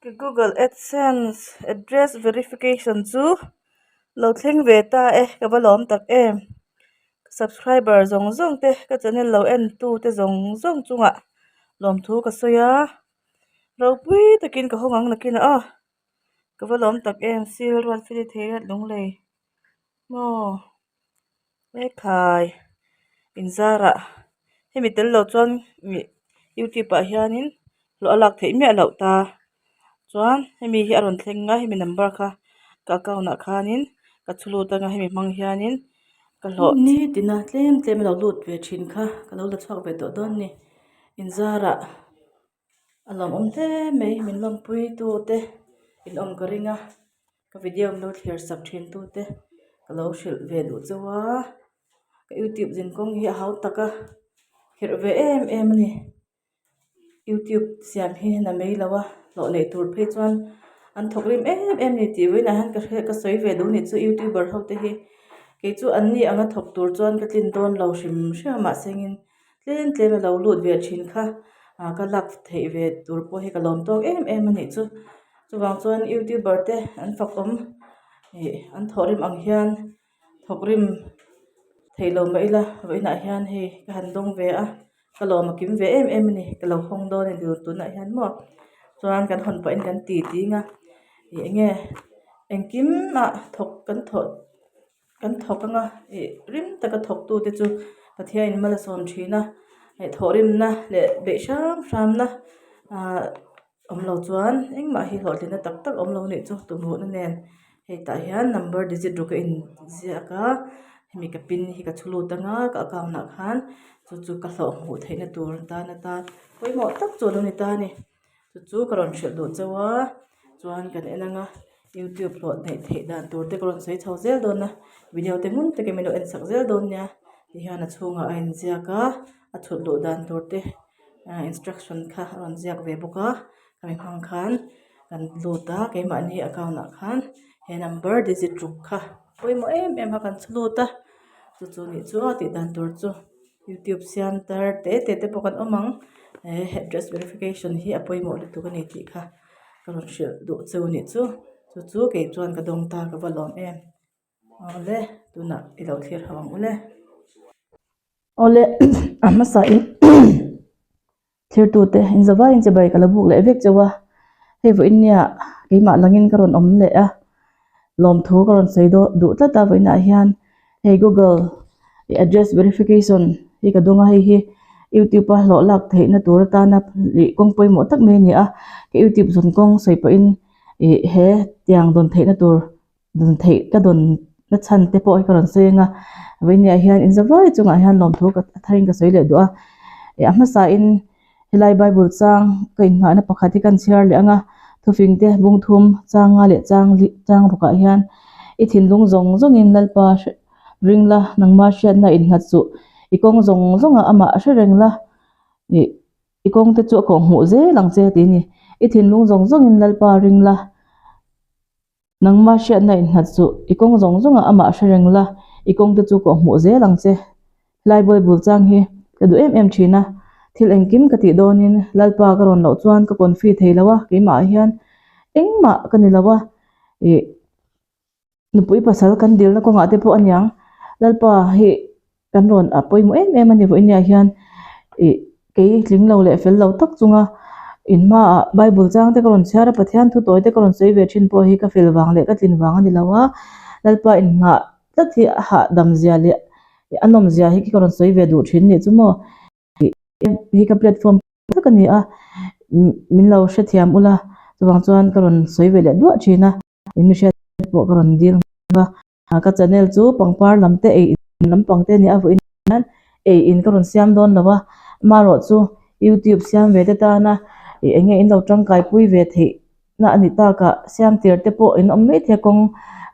Ka Google AdSense address verification chu lo thleng ve ta e ka va lawm tak em ka subscriber zawng zawng te ka channel lo en tu te zawng zawng chungah lawmthu ka sawi a ropui takin ka hawng ang nakinah aw ka va lawm tak em sil ruat feli thei riat lunglei maw. Ekhai inzarah hemi tel lo chuan ih youtube ah hianin hlawh a lak theih miah loh ta chuan hemi hi a rawn thleng a hemi number kha ka account ah khanin ka chhu lut anga hemi hmang hianin ka hlawh ni tina tlem tlem a lo lut ve thin kha ka lo la chhuak ve tawh dawn a ni inzarah a lawmawm hle mai min lawmpui tu te in awm ka ring a. Ka video min lo thlir sak thin tu te ka lo hrilh ve duh chauh a ka youtube zin kawng hi a hau tak a khirh ve em em a ni youtube siam hi na mai lo a hlawh neih tur phei chuan an thawk rim em em a ni tih vawiinah hian ka hre ka sawi ve duh a nih chu youtuber ho te hi kei chu an ni anga thawk tur chuan ka tlin dawn lo hrim hrim a mahse engin tlem tlem a lo lut ve thin kha ah ka lak theih ve tur pawh hi ka lawm tawk em em a nih chu chuvang chuan youtuber te an fakawm ih an thawhrim ang hian thawkrim theih lo mah ila vawiinah hian hei ka han dawng ve a ka lawm a kim ve em em a ni ka lo hawng dawn a ni tunah hian maw chuan kan hawn pahin kan ti ting a ih eng nge engkim ah thawk kan thawh. Kan thawk anga ih rim taka thawk tu te chu Pathianin mal a sawm thin a ih thawhrimna leh beih hram hramna ahh awm lo chuan engmah hi hlawhtlinna tak tak awm lo nih chu tumruhna nen hei tah hian number digit ruk a inziak a hemi ka pin hi ka chhu lut anga ka account ah khan chu chu ka hlawh hmuh theihna tur tan atan pawimawh tak chu a lo ni ta a ni. Chu chu ka rawn hrilh duh chauh a chuan kan en ang a youtube hlawh neih theih dan tur te ka rawn sawi chho zel dawn a video te ngun takin min lo en sak zel dawn nia tihian a chhungah a inziak a a chhut luh dan tur te ah instruction kha a rawn ziak ve bawk a khami hmang khan kan lut a keimahni account ah khan he number digit ruk kha pawimawh em em a kan chhu lut a chu chu nih chu a tih dan tur chu. Youtube siam tar te te te pawh kan awm ang he address verification hi a pawimawh lutuk a ni tih kha ka rawn hrilh duh cheu a nih chu chu chu kei chuan ka dawng ta ka va lawm em awle tunah i lo thlir ho ang ule awle a hmasa in. Thirtute in zavaiin chibai ka la buk leh vek chauh a, hei vawiin nia keimah langin ka rawn awm leh a, lawmthu ka rawn sawi dawn duh tlat a vawiinah hian hei google ih address verification hi ka dawng a, hei hi youtube a hlawh lak theihna tur atana ih kawng pawimawh tak mai a ni a, ka youtube zawn kawng sawi pawhin ih he tiang dawn theihna tur. Dawn theih ka dawn na chhan te pawh hi ka rawn sawi ang a vawinia hian in zavai chungah hian lawmthu ka a tharin ka sawi leh duh a ih a hmasain helai bible chang ka innghahna pakhat hi ka chhiar leh ang a thufing te bung thum chang nga leh chang li chang rukah hian i thinlung zawng zawngin lalpa ring la nangma hriatna innghat suh i kawng zawng zawngah amah hre reng la ih i kawng te chu a kawhhmuh zel ang che tih a ni i thinlung zawng zawngin lalpa ring la. Nangmah hriatna innghat suh, i kawng zawng zawngah amah hre reng la, i kawngte chu kawh hmuh zel ang che. Helai Bible chang hi ka duh em em thin a, thil engkim ka tih dawnin Lalpa ka rawn loh chuan ka confi thei lo a, keimah hian engmah ka ni lo a, ih nupui pasal kan dilna kawngah te pawh aniang Lalpa hi Kan rawn a pawimawh em em a ni vawiin ah hian ih kei tling lo leh fel lo tak chunga in hmaah bible chang te ka rawn chhiar a Pathian thu tawi te ka rawn sawi ve thin pawh hi ka fel vang leh ka tlin vang a ni lo a Lalpa inngah tlat hi a hahdam zia leh a nawm zia hi ka rawn sawi ve duh thin nih chu maw ih hi ka platform tak a ni a min lo hrethiam ula chuvang chuan ka rawn sawi ve leh duah thin a in mihriat pawh ka rawn dil nghal a ka channel chu pangpar lam te ei in lampang te a ni a vawiin hian ei in ka rawn siam dawn lo a amaherawh chu youtube siam ve te tana ih eng nge in lo tangkai pui ve theih na a ni tak ah siam tir te pawh in awm mai thei a kawng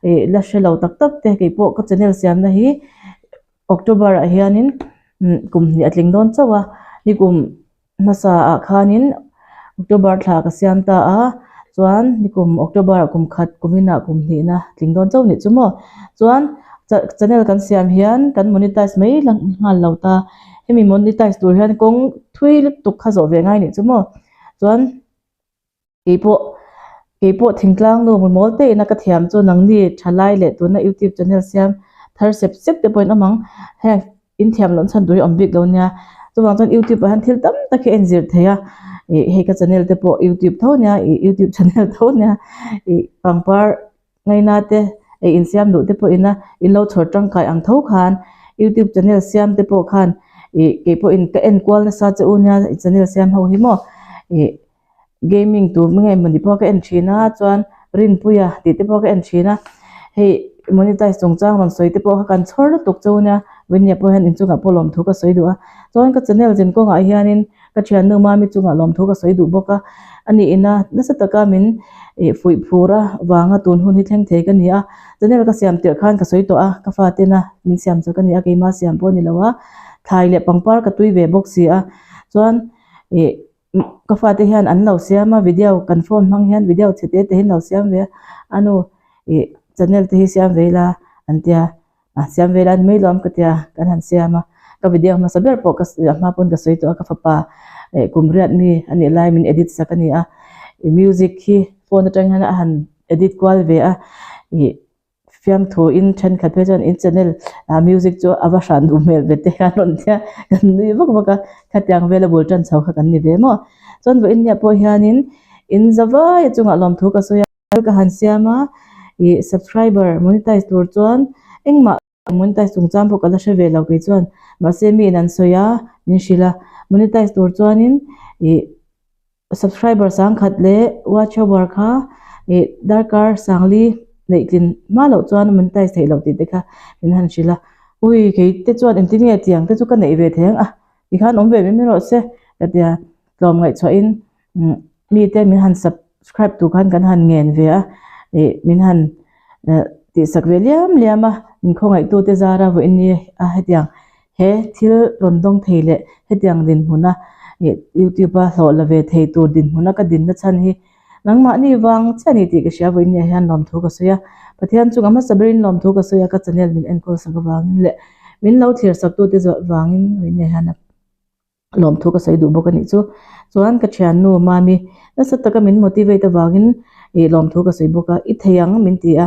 ih la hre lo tak tak te kei pawh ka channel siam na hi October ah hianin kum hnih a tling dawn chauh a nikum hmasa ah khanin October thla ka siam ta a chuan nikum October ah kum khat kum inah kum hnihna tling dawn chauh nih chu maw chuan channel kan siam hian kan monetize mai lang nghal lo ta hemi monetize tur hian kawng thui lutuk kha zawh ve ngai nih chu maw chuan. Keipawh Kei pawh thingtlang nu mimawl te ina ka thiam chu nangni thalai leh tuna youtube channel siam thar sep sep te pawhin awm ang. Heng in thiam loh chhan tur hi awm bik lo nia. Chuvang chuan youtube ah hian thil tam tak hi a inzir thei a, ih hei ka channel te pawh youtube tho nia ih youtube channel tho nia ih pangpar Ngaina te ei insiam duh te pawh ina in lo chhawr tangkai ang tho khan youtube channel siam te pawh khan ih kei pawhin ka en kual nasa che u nia i channel siam ho hi maw ih gaming tur nge mawni pawh ka en thin a chuan Rinpuia tih te pawh ka en thin a hei monetize chungchang rawn sawi te pawh kha kan chhawr lutuk che u nia Winnie pawh hian inchungah pawh lawmthu ka sawi duh a chuan ka channel zin kawngah hianin Ka thiannu Mami chungah lawmthu ka sawi duh bawk a, ani ina nasa taka min ih fuih phur a vanga tun hun hi thleng thei ka ni a, channel ka siam tirh khan ka sawi tawh a, ka fatena min siam chak a ni a, keima siam pawh a ni lo a, thlai leh pangpar ka tui ve bawk si a, chuan ih ka fate hian an lo siam a, video kan phone hmang hian video chhe te te hi an lo siam ve a, a nu ih channel te hi siam ve ila an tia. A siam ve la ni mai lawm ka tia kan han siam a, ka video hmasa ber pawh ka a hma pawn ka sawi tawh a ka fapa eh kum riat mi a nih lai min edit sak a ni a, ih music hi phone atang hian a han edit kual ve a, ih fiamthu in thenkhat phei chuan in channel ah music chu a va hran duh hmel ve te hian rawn tia kan nui vak vak a, khatiang vela bul tan chho kha kan ni ve maw. Chuan vawiin nia pawh hianin in za vai a chungah lawmthu ka sawi a. Ka han siam a, ih subscriber monetize tur chuan engmah monetize chungchang pawh ka la hre ve lo kei chuan mahse mi in an sawi a min hrilh a monetize tur chuanin ih subscriber sangkhat leh watch hour kha ih darkar sangli neih tlin hma loh chuan monetize theih loh tih te kha min han hrilh a ui kei te chuan engtin nge tiang te chu ka neih ve thei ang a tikhan awm ve mai mai rawh se ka tia tlawm ngaihchhuahin umm mite min han subscribe tur khan kan han ngen ve a ih min han eh tihsak ve liam liam a min khawngaihtute zara vawiin ni a hetiang he thil rawn dawng thei leh hetiang dinhmuna ih youtube a hlawh la ve thei tur dinhmuna ka dinna chhan hi nangmahni vang chiah a ni tih ka hria vawiin ni ah hian lawmthu ka sawi a Pathian chungah hmasa berin lawmthu ka sawi a ka channel min enkawl sak avangin leh min lo thlir sak tute zawh vangin vawiin ni ah hian a Lawmthu ka sawi duh bawk a nih chu. Chuan ka thiannu Mami nasa taka min motivate avangin ih lawmthu ka sawi bawk a, i thei ang min ti a,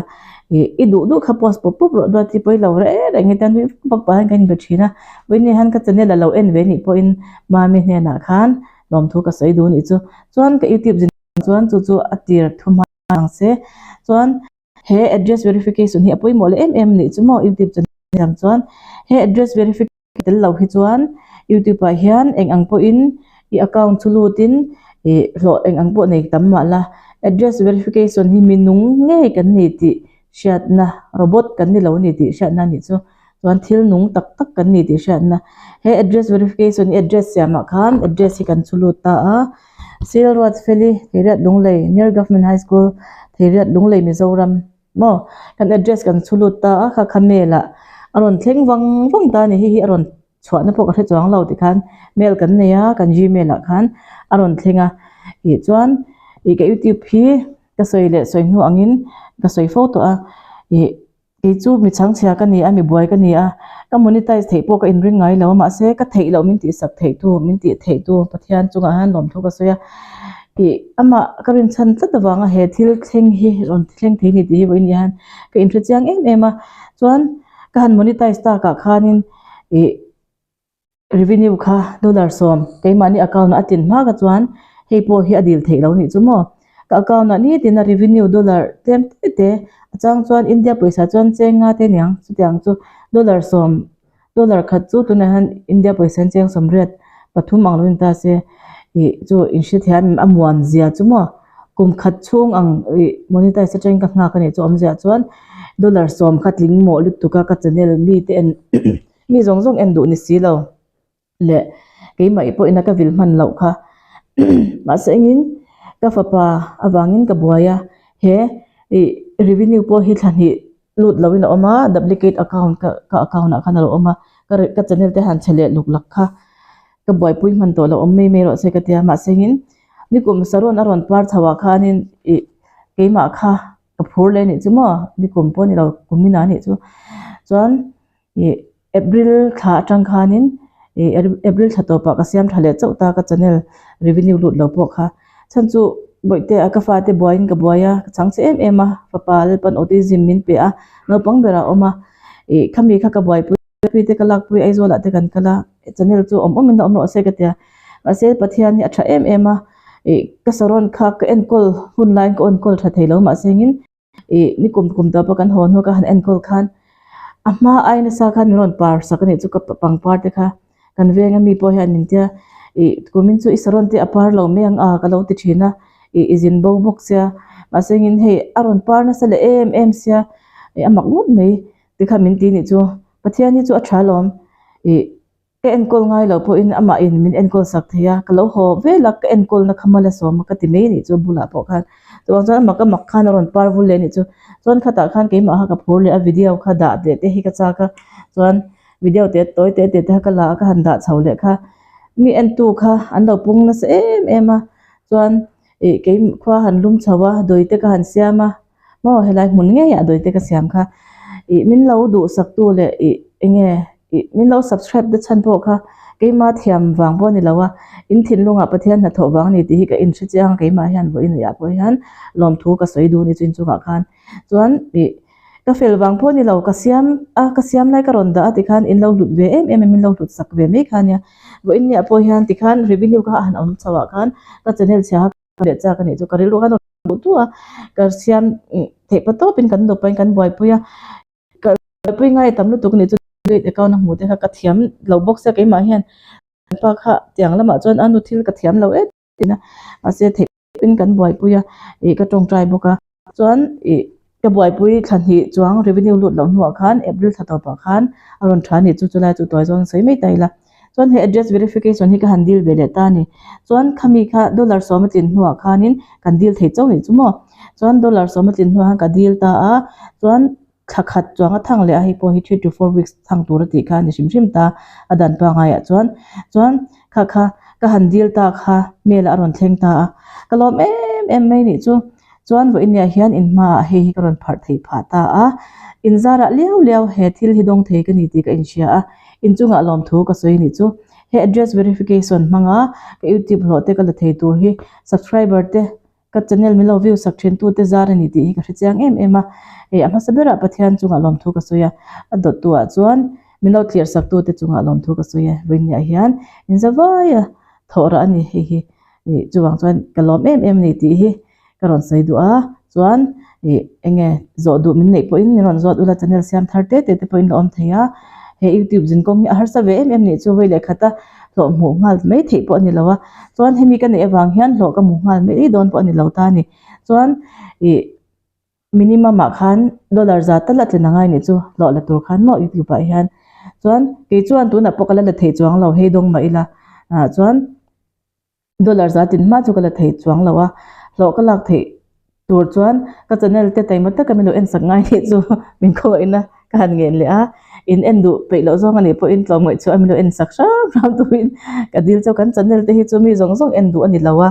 ih i duh duh kha post pawp pawp rawh duat hi pawi lo reng reng hi tan nui vak vak pah hian kan inbe thin a. Vawiin hian ka channel a lo en ve nih pawhin Mami hnenah khan lawmthu ka sawi duh a nih chu. Chuan ka youtube zin chuan chu chu a tir thu hma ang se. Chuan he address verification hi a pawimawh leh em em a nih chu maw youtube channel ang chuan he address verification tel lo hi chuan youtube ah hian eng ang pawhin i account chu lutin ih hlawh eng ang pawh nei tam mah la address verification hi mi nung ngei kan ni tih hriatna robot kan ni lo a ni tih hriatna a nih chu chuan thil nung tak tak kan ni tih hriatna he address verification hi address siamah khan address hi kan chu lut ta a Silruatfeli Theiriat Lunglei near Government High School Theiriat Lunglei Mizoram. Maw? Kan address kan chhu lut ta a, kha kha mail ah a rawn thleng vang vang ta a ni, hei hi a rawn chhuahna pawh ka hre chuang lo tikhan mail kan nei a, kan gmail ah khan a rawn thleng a, ih chuan ih ka youtube hi ka sawi leh sawi hnu angin ka sawi fo tawh a, ih kei chu mi chhangchhia ka ni a, mi buai ka ni a, ka monetize theih pawh ka inring ngai lo a, mahse ka theih loh min tihsak theih tu, min tih theih tu Pathian chungah hian lawmthu ka sawi a. Ih amah ka rinchhan tlat avanga he thil thleng hi rawn thleng thei ni tih hi vawiin hian ka inhre chiang em em a, chuan ka han monetize takah khanin ih revenue kha dollar sawm keimahni account ah a tlin hma kha chuan hei pawh hi a dil theih lo nih chu maw ka account ah nitin a revenue dollar tlem te te a chang chuan India pawisa chuan cheng nga te aniang chutiang chu dollar sawm. Dollar khat chu tunah hian India pawisa hian cheng sawmriat pathum ang lo in ta se ih chu in hrethiam em a muan zia chu maw kum khat chhung ang ih monetize atangin ka nghak a nih chu awmzia chuan dollar sawm kha tling mawh lutuk a ka channel mi te en mi zawng zawng en duh ni si lo leh keimah pawhin a ka vil hman loh kha mahse engin ka fapa avangin ka buai a he ih revenue pawh hi thla hnih lut lo in a awm a duplicate account ka ka account ah khan a lo awm a ka ka channel te han chhe leh luk lak kha ka buaipui hman tawh lo awm mai mai rawh se ka tia mahse engin nikum saron a rawn par chho ah khanin ih keimah kha ka phur leh anih chu maw nikum pawh a ni lo kum in ah anih chu chuan ih April thla atang khanin ih April thla tawpah ka siam tha leh chauh ta ka channel revenue lut lo pawh kha chhan chu. Bawihte a ka fate buaiin ka buai a, ka chhang che em em a, fapa Lalpan autism min pe a, naupang berah a awm a, ih khami kha ka buaipui pui te ka lakpui Aizawl ah te kan kal a, channel chu awm awmin la awm rawh se ka ti a, mahse Pathian hi a tha em em a, ih ka saron kha ka enkawl hun laiin ka enkawl tha thei lo mahse engin ih ni kum kum tawp a kan haw hnu ka han enkawl khan a hma ai nasa khan min rawn par sak a nih chu ka pangpar te kha kan veng ami pawh hian min tia ih kumin chu i saron te a par lo mai ang a ka lo ti thin a ih i zin bo bawk sia mahse engin hei a rawn par nasa leh em em sia ih a mak ngawt mai tikhan min ti nih chu Pathian hi chu a tha alawm ih. Ka enkawl ngai loh pawhin amah in min enkawl sak thei a, ka lo haw vel a, ka enkawlna kha mal a sawm a ka ti mai anih chu bulah pawh khan. Chuvang chuan a mak a mak khan a rawn par vul leh anih chu. Chuan khatah khan keimah kha ka phur leh a video kha dah leh te hi ka chak a, chuan video te tawi te te te kha ka la a ka han dah chho leh kha mi entu kha an lo pung nasa em em a, chuan ih kei khua han lum chho a dawi te ka han siam a. Maw helai hmun ngei ah dawite ka siam kha ih min lo duhsak tu leh ih enge ih min lo subscribe te chhan pawh kha keima thiam vang pawh a ni lo a in thinlungah Pathian hnathawh vang a ni tih hi ka inhre chiang a keimah hian vawiin ah pawh hian lawmthu ka sawi duh a ni chu inchungah khan chuan ih ka fel vang pawh a ni lo ka siam a ka siam lai ka rawn dah a tikhan in lo hlut ve em em a min lo hlut sak ve mai kha a nia vawiin ni ah pawh hian tikhan revenue kha a han awm chho ah khan ka channel chhia kha leh chak a nih chu ka rilru khan a duh duh a ka siam theih pa tawpin kan nupain kan buaipui a ka buaipui ngai tam lutuk a nih chu date account a hmuh te kha ka thiam lo bawk sia keimah hian pa kha tiang lamah chuan a nu thil ka thiam lo em em a mahse theih tawpin kan buaipui a ih ka tawngtai bawk a. Chuan ih ka buaipui thla hnih chuang revenue lut loh hnuah khan April thla tawpah khan a rawn tha a ni chu chulai chu tuai zawngin sawi mai ta ila. Chuan he address verification hi ka han deal ve leh ta a ni. Chuan khami kha dollar sawm a tlin hnuah khanin kan deal thei chauh nih chu maw. Chuan dollar sawm a tlin hnuah khan ka deal ta a, chuan thla khat chuang a thang leh a hei pawh hi three to four weeks thang tur a tih kha a ni hrim hrim ta a dan pangaiah chuan. Chuan kha kha ka han deal ta kha mail ah a rawn thleng ta a, ka lawm em em mai nih chu. Chuan vawiin hian in hmaah hei hi ka rawn pharh theih phah ta a, in zarah liau liau he thil hi dawng thei ka ni tih ka inhria a, inchungah lawmthu ka sawi nih chu. He address verification hmanga ka youtube hlawh te ka la thei tur hi subscriber te ka channel min lo view sak thin tu te zar a ni tih hi ka hre chiang em em a, hei a hmasa berah Pathian chungah lawmthu ka sawi a, a dawttu ah chuan min lo thlir sak tu te chungah lawmthu ka sawi a, vawiin hian in zavaia thawh rah a ni hei hi. Ih chuvang chuan ka lawm em em a ni tih hi ka rawn sawi duh a, chuan ih eng nge zawh duh min neih pawhin min rawn zawt ula channel siam thar te te te pawhin la awm thei a, he youtube zin kawng hi a harsa ve em em nih chu vawi leh khata hlawh hmuh nghal mai theih pawh a ni lo a, chuan hemi ka neih avang hian hlawh ka hmu nghal mai dawn pawh a ni lo ta a ni, chuan ih. Minimum ah khan dollar za tal a tlin angai nih chu hlawh la tur khan maw youtube ah hian chuan kei chuan tunah pawh ka la la thei chuang lo hei dawng mah ila ah chuan dollar za tin hma chu ka la thei chuang lo a hlawh ka lak theih tur chuan ka channel te taima taka min lo en sak ngai nih chu min khawngaih a ka han ngen leh a in en duh peih loh zawng anih pawhin tlawmngaih chu a min lo en sak hram hram turin ka dil chu kan channel te hi chu mi zawng zawng en duh a ni lo a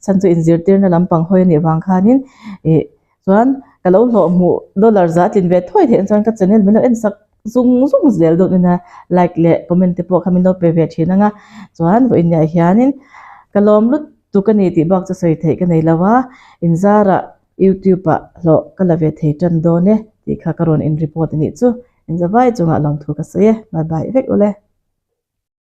chhan chu inzirtirna lampang hawi anih vang khanin ih chuan ka lo hlawh hmuh dollar za a tlin ve thuai theih chuan ka channel min lo en sak zung zung zel dawn ina like leh comment te pawh kha min lo pe ve thin ang a chuan vawiin ah hianin ka lawm lutuk a ni tih bak chu sawi theih ka nei lo a inzarah youtube ah hlawh ka la ve thei tan dawn e tih kha ka rawn in report a nih chu. Inzavai chungah lawmthu ka sawi e. Bye bye vek ule.